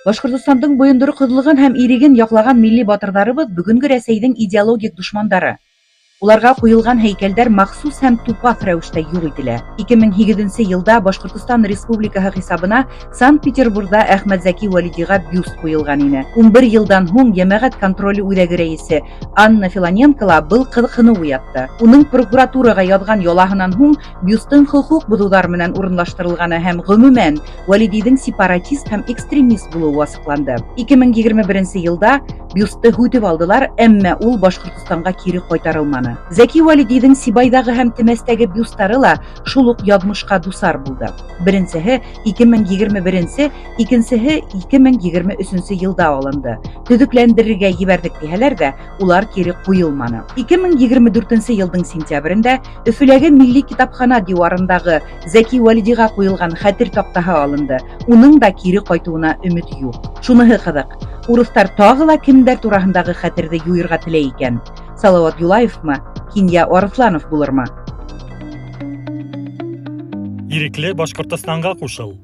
Башҡортостандың бойондороҡһоҙлоғон һәм иреген яҡлаған милли батырҙарыбыҙ бөгөнгө Рәсәйҙең идеологик дошмандары. Уларға ҡуйылған һәйкәлдәр махсус һәм тупаҫ рәүештә юҡ ителә. 2008 йылда Башҡортостан Республикаһы хисабына Санкт-Петербургҙа Әхмәтзәки Вәлидиға бюст ҡуйылған ине. 11 йылдан һуң Йәмәғәт контроле үҙәге рәйесе Анна Филоненко ла был ҡыҙыҡһыныу уятты. Уның прокуратураға яҙған ялаһынан һуң бюстың хоҡуҡ боҙоуҙар менән урынлаштырылғаны һәм ғөмүмән Вәлидиҙең сепаратист һәм экстремист булыуы асыҡланды. 2021 йылда бюстты һүтеп алдылар, әммә ул Башҡортостанға кире ҡайтарылманы. Зәки Вәлидиҙең Сибайҙағы һәм Темәстәге бюсттары ла шул уҡ яҙмышҡа дусар булды. Беренсеһе 2021, икенсеһе 2023 йылда алынды. Төҙөкләндерергә ебәрҙек тиһәләр ҙә, улар кире ҡуйылманы. 2024 йылдың сентябрендә Өфөләге Милли китапхана диуарындағы Зәки Вәлидиға ҡуйылған хәтер таҡтаһы алынды. Уның да кире ҡайтыуына өмөт юҡ. Шуныһы ҡыҙыҡ, урыҫтар тағы ла кемдәр тураһындағы хәтерҙе юйырға теләй икән? Салауат Юлаевмы, Кинйә Арыҫланов булырмы? Ирекле Башҡортостанға ҡушыл!